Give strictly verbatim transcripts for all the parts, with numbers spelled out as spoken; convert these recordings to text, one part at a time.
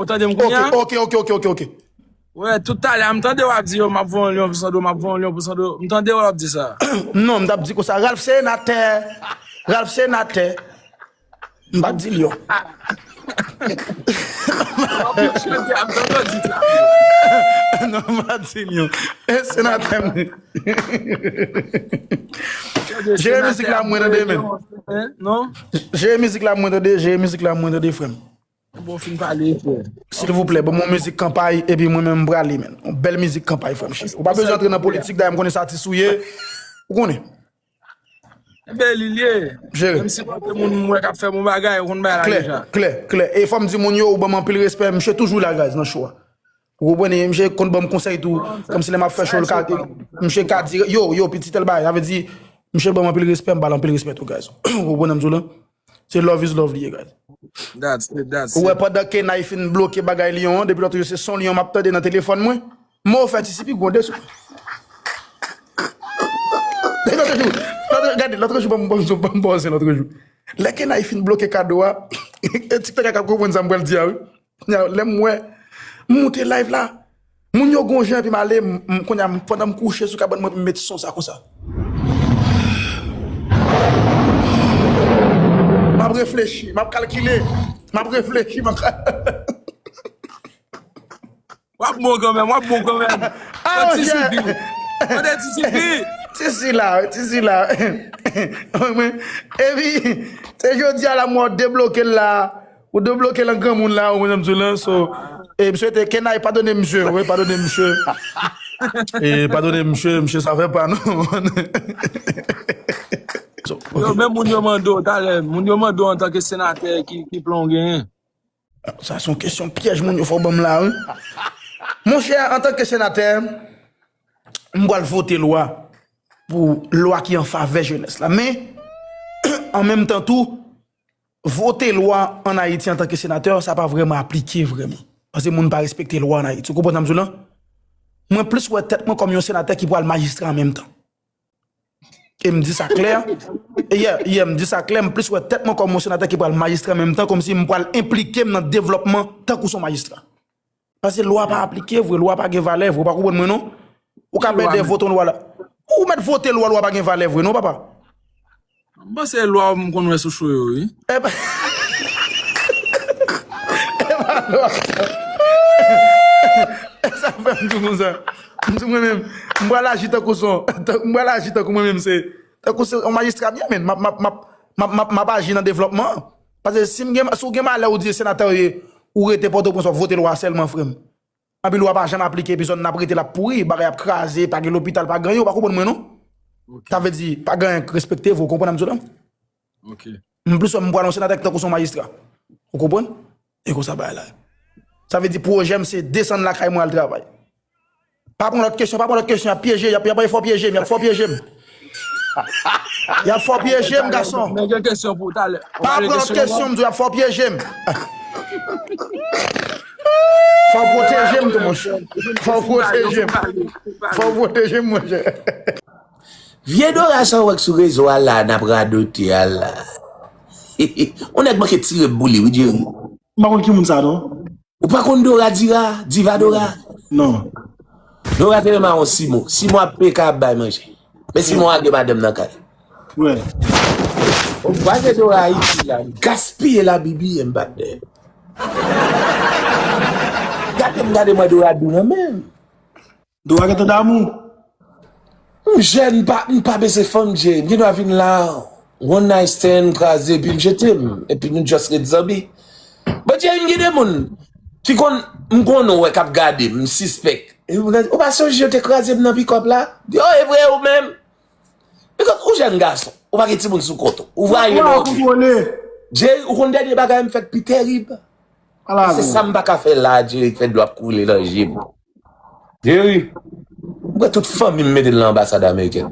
Ou tande m kounye a? Ok, ok, ok, ok, ok, ok. Wè, tout talè a, m tande w ap di yo, m ap voye yon lyon pou Sandro, m ap voye yon lyon pou Sandro. M tande w ap di sa. Non, m t ap di konsa, Ralph Senatè, Ralph Senatè. M pa di lyon. M ap chante, m tande w di sa. Non, m pa di lyon. E Senatè m. Jere mizik la mwen tande, men. Non? Jere mizik la mwen tande, jere mizik la mwen tande, frè m. Bon, fin pale, frè. Silvouplè, ban m yon mizik kanpay, epi mwen menm m prale, men. Yon bèl mizik kanpay, frè m cheri. Ou pa bezwen antre nan politik, dayè m konnen sa atis ou ye. Ou konnen. Enben, li lye. Jere. Menm si mwen te moun mwen k ap fè bon bagay, ou konn bagay la Klè, deja. Klè, klè. E fò m di moun yo, ou ban m anpil respè, misye toujou la, guys, nan show a. Ou konprann, e misye konn ban m konsèy tou. Kòmsi lè m ap fè show, l ka, misye ka di, yo, yo, pitit tèl bagay. Sa vle di, misye ban m anpil respè, m ba l anpil respè tou, guys. Ou konprann sa m di w la? Se love is love li ye, guys. That's it, that's Ou wè it. Pandan Kenay fin bloke bagay lyon an, depi lòt jou se son lyon m ap tande nan telefòn mwen. Mo fè ti sipi gronde sou. Lòt jou, lòt, gade, lòt jou, ban m, ban m, ban m pòze lòt jou. Lè Kenay fin bloke kado a, e TikTok a k ap konprann sa m pral di a, wi. Kounye a, lè m wè, m moute live la, moun yo gon jan epi m ale, m, m, kounye a, m, pandan m kouche sou kabann mwen, m met son sa konsa. M ap reflechi, m ap kalkile, m ap reflechi, m ap. W ap bon kanmenm, w ap bon kanmenm. Ah, Yon ti monchè. Sipi. Tande ti Sipi. Ti sila, ti sila. Mwen, epi, se jodi a la, mwen debloke l la. Ou debloke l an granmoun la, ou konn sa m di w la. So, e, m swete Kenay padone misye, wi, padone misye. E, padone misye, misye sa fè pa non. So, Yo, men moun yo mande w talè, moun yo mande w antanke senatè ki, ki plan w genyen. Sa se yon kesyon pyèj moun yo fè w ban m la, wi. Monchè, antanke senatè, m pral vote lwa pou lwa ki an favè jenès la. Men, an menm tan tou, vote lwa ann Ayiti antanke senatè, sa pa vrèman aplike vrèman. Paske moun pa respekte lwa ann Ayiti. Ou konprann sa m di w lan? Mwen plis wè tèt mwen kòm yon senatè ki pral majistra an menm tan. E m di sa klè. E yè, yè, m di sa klè, m plis wè tèt mwen kòm yon senatè ki pral majistra an menm tan, kòmsi m pral enplike m nan devlòpman tankou se yon majistra. Paske lwa pa aplike vre, lwa pa gen valè vre, ou pa konprann mwen non? Ou ka pèdè vote yon lwa la. Ou mèt vote lwa, lwa pa gen valè vre non, papa. M panse lwa m konn wè sou cho yo, wi. E pa, e pa lwa sa. E sa fè m di w konsa. M di mwen menm, m pral aji tankou son. M pral aji tankou mwen menm, se tankou se yon majistra m ye, men. M ap, m ap, m ap, m ap, m ap, m ap aji nan devlòpman an. Paske si m gen, si w gen malè, ou di senatè w ye, ou rete Pòtoprens, w ap vote lwa sèlman, frè m. Anpi lwa pa janm aplike, epi zòn n ap rete l ap pouri, bagay ap kraze, pa gen lopital, pa gen anyen, ou pa konprann mwen non? Sa vle di, pa gen anyen k respekte vre, ou konprann sa m di w lan? Ok. M plis wè m pral yon senatè tankou se yon majistra. Ou konprann? E konsa bagay la. Sa vle di pwojè m se desann lakay mwen al travay. Pa pran lòt kesyon, pa pran lòt kesyon, y ap pyeje, y ap, y ap fè w pyeje m, y ap fè w pyeje m. Y ap fè w pyeje m, gason. Men gen kesyon pou talè. Pa pran lòt kesyon, m di w y ap fè w pyeje m. Fò w pwoteje m tou, monchè. Fò w pwoteje m. Fò w pwoteje m, monchè. Vye Dora sa w wè k sou rezo a la, n ap radote a la. Yon nèg manke tire m pou li, wi, Jerry. M pa konn ki moun sa, non. Ou pa konn Dora Dira, Diva Dora? Non. Dora te renmen yon Simo. Simo ap peka ap bay manje. Men Simo a gen madanm nan kay. Wè. Ou kwaze Dora Ayiti la, gaspiye la bibi, m pa t dèyè. Gade m, gade mwen Dora dou nan men m. Dora gentan damou. M jèn, m pa, m pa bezwen fanm, Jerry. M gen dwa vin la, one night stand, m kraze, epi m jete m. Epi nou just ret zanmi. Bon, Jerry, m gen de moun ki konn, m konn wè k ap gade m, m sispèk. Epi m gade, ou pa sonje yo te kraze m nan pikòp la? Yo, e vre ou menm? Because ou jèn gason, ou pa gen timoun sou kont ou. Ou va yon lòt. Jerry, ou konn dènye bagay m fè k pi tèrib? Se sa m pa ka fè la, Jerry, k fè dlo ap koule nan je m. Jerry, m pran tout fanmi m mete l nan anbasad amerikèn.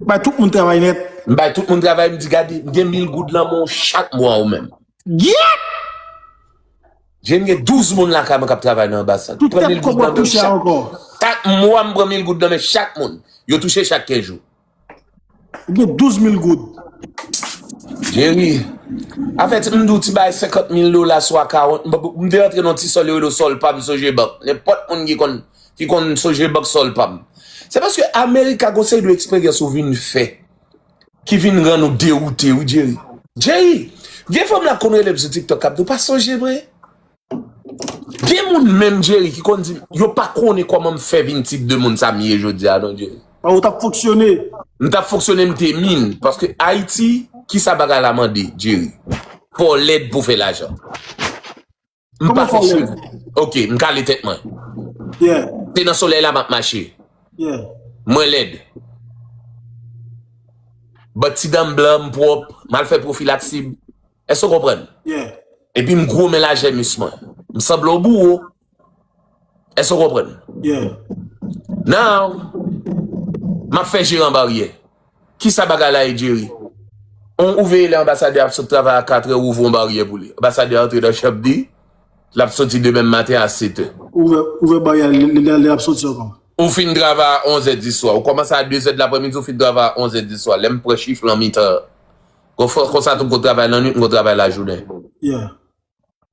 Bay tout moun travay nèt. M bay tout moun travay, m di, gade, m gen mil goud nan men w chak mwa ou menm. Gyèt! Jerry, m gen douz moun lakay mwen k ap travay nan anbasad. Tout tèt kòb w ap touche a ankò. Chak mwa, m pran mil goud nan men chak moun. Yo touche chak kenz jou. Ou gen douz mil goud. Jerry, Afè ti m di w ti bagay senkant mil dola swa karant, m, m te rantre nan ti sòl yo rele sòl pa m Sogebank. Nenpòt moun ki konn, ki konn Sogebank sòl pa m. Se paske Amerika gon seri de eksperyans ou vin fè ki vin rann ou dewoute, wi, Jerry. Jerry, gen fanm la konn rele m sou TikTok k ap di w pa sonje mwen. Gen moun menm, Jerry, ki konn di m, yo pa konnen kòman m fè vin tip de moun sa m ye jodi a, non, Jerry. Ou t ap fonksyone. M t ap fonksyone, m te min. Paske Ayiti, kisa bagay la mande, Jerry? Fò w lèd pou fè lajan. M pa fè cheve. Ok, m kale tèt mwen. Yeah. Se nan solèy la m ap mache. Yeah. Mwen lèd. But ti dan m blan, m pwòp, m al fè pwofilaksi m. Èske w konprann? Yeah. Epi m gwo men lajè mis mwen. M sanble yon bouro. Èske w konprann? Yeah. Now, m ap fè jeran baryè. Kisa bagay la ye, Jerry? On, ou veye lè anbasadè ap sot travay a katrè, ou ouvri yon baryè pou li. Anbasadè a antre nan chanm li, l ap soti demen maten a setè. Ouvè, ouvè baryè a, lè, lè, lè l ap soti ankò. Ou fin travay a onzè di swa. Ou kòmanse a dezè de laprèmidi, ou fin travay a onzè di swa. Lè m pran chif lan mitan an. Kon fò, konsa tou m konn travay lannwit, m konn travay lajounen. Yeah.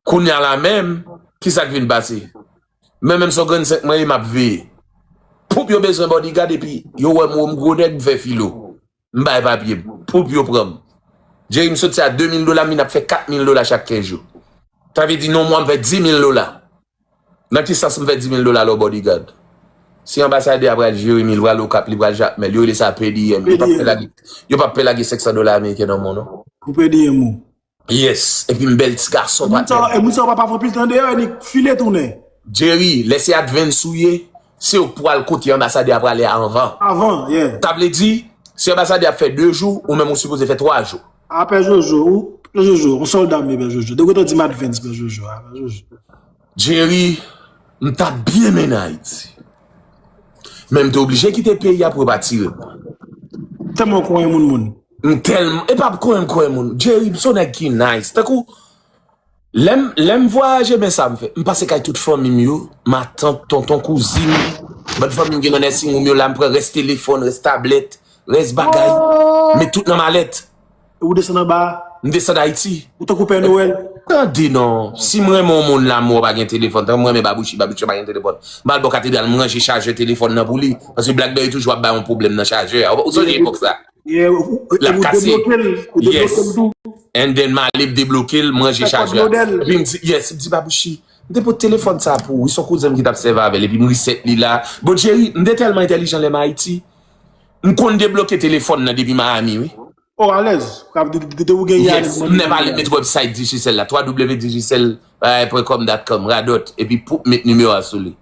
Kounye a la menm, kisa k vin pase? Men menm se yon grenn senk mwen ye, m ap veye. Poup yo bezwen bodyguard epi yo wè m wo m gwo nèg, m fè filo. M bay papye m. Poup yo pran m. Jerry, m soti a de mil dola, m vin ap fè kat mil dola chak kenz jou. Sa vle di nan yon mwa m fè di mil dola. Nan ki sans m fè di mil dola lè w bodyguard? Si anbasadè a pral Jeremi, li pral Okap, li pral Jakmèl, yo rele sa per diem. Yo p ap fè lage, yo p ap fè lage senk san dola ameriken nan men w non. Pou per diem ou. Yes. Epi m bèl ti gason, patnè. E moun sa yo pa, pa fè anpil tan deyò, e li file tounen. Jerry, lè se advance ou ye, se ou k pral kote anbasadè a prale a anvan. Avan, yeah. Sa vle di, si anbasadè ap fè de jou, ou menm ou sipoze fè twa jou. Apre Jojo, ou, Pè Jojo, yon sòlda m ye, Pè Jojo. Depi w te di m advance, Pè Jojo, a, Pè Jojo. Jerry, m t ap byen mennen Ayiti. Men m te oblije kite peyi a pou yo pa tire m. Tèlman w konyen moun moun. M tèlman, e pa konyen m konyen moun. Jerry, m se yon nèg ki nice. Tankou, lè m, lè m vwayaje, men sa m fè. M pase kay tout fanmi m yo, matant, tonton, kouzin, bann fanmi m gen nan nursing home yo la, m pran rès telefòn, rès tablèt, rès bagay, met tout nan malèt. Ou desann anba a? M desann Ayiti. Ou tankou Pè Nwèl? Tande non, si m renmen yon moun la, m wè w pa gen telefòn, tankou m renmen Babouchi, Babouchi pa gen telefòn. M al bò katedral, m ranje chajè telefòn nan pou li. Paske Blackberry toujou ap bay yon pwoblèm nan chajè a. Ou sonje epòk sa? Yeah, ou, ou, l ap kase. Ou debloke l, ou debloke l tou. And then m ale m debloke l, m ranje chajè a. Epi m di, yes, m di Babouchi, m te pote telefòn sa pou ou, wi, se yon kouzen m ki t ap sèvi avè l, epi m reset li la. Bon, Jerry, m te tèlman entèlijan lè m Ayiti. M konn debloke telefòn nan depi Miami, wi. Oh, alèz. Ka de, de, de, de ou gen alèz. Yes, m nèv ale met website Digicel la, w w w Digicel, bagay pwen kòm dot com, radòt, epi pou met nimewo a sou li.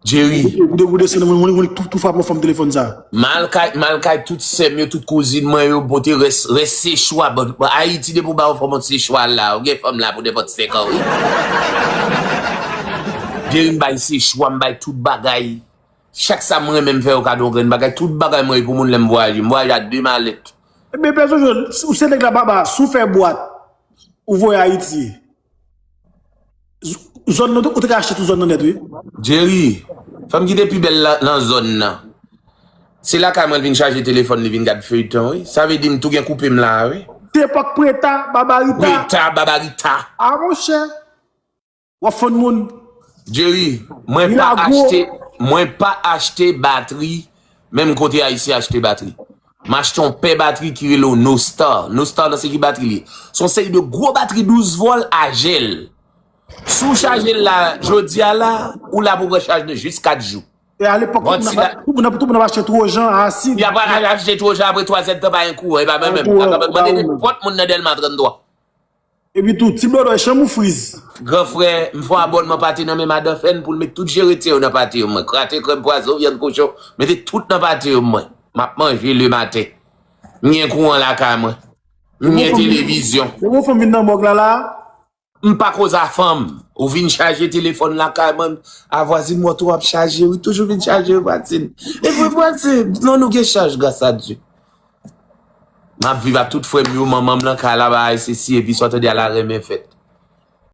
Jerry. Ou de, ou desann, mwen, mwen, mwen, tou, tou frape yon fanm telefòn sa. M al kay, m al kay tout sè m yo, tout kouzin mwen yo, pote rès, rès sechwa, bon, bon, Ayiti depi w ba yon fanm yon sechwa la, ou gen fanm la pou nenpòt senk an, wi. Jerry, m bay sechwa, m bay tout bagay. Chak sa m renmen m fè yo kado yon grenn bagay. Tout bagay mwen e pou moun lè m vwayaje. M vwayaje a de malèt. Ebyen, Pè Jojo, ou se nèg la baba, si w fè bwat, ou voye Ayiti. Z-, zòn nan, ou te ka achte tout zòn nan nèt, wi. Jerry, fanm ki te pi bèl la, nan zòn nan. Se lakay mwen l vin chaje telefòn, li vin gad feyton, wi. Sa vle di m tou gen koupe m la, wi. Se epòk Preta, Babarita. Preta, Babarita. A, monchè. W ap fann moun. Jerry, mwen pa achte, mwen pa achte batri, menm kote Ayisyen achte batri. M achte yon pè batri ki rele w No Star. No Star nan se ki batri li ye? Se yon seri de gwo batri douz vòl a jèl. Si w chaje l la, jodi a la, ou la pou pran chaj nan jis kat jou. E alepòk, tout moun ap, tout moun ap, tout moun ap achte Twojan, asid. Y ap achte Twojan apre twa zèdtan pa gen kouran, e pa menm menm. Mande nenpòt moun nan Dèlma trannntwa. Epi tou, ti blòdòy, chanm ou friz. Gran frè, m fè yon abònman pate nan men madan Fèn pou l met tout je rete yo nan pate yo mwen. Krate krèm, pwazon, vyann kochon, mete tout nan pate yo mwen. M ap manje lematen. M gen kouran lakay mwen. M gen televizyon. Depi yon fanm vin nan mòg la la. M pa koz a fanm. Ou vin chaje telefòn lakay mwen. A vwazin m wè tou ap chaje, wi, toujou vin chaje vwazin. E vre vwazin, non nou gen chaj gras a Dye. M ap viv ak tout frè m yo, manman m nan kay la, bagay sesi, epi sa w tande a la renmen fèt.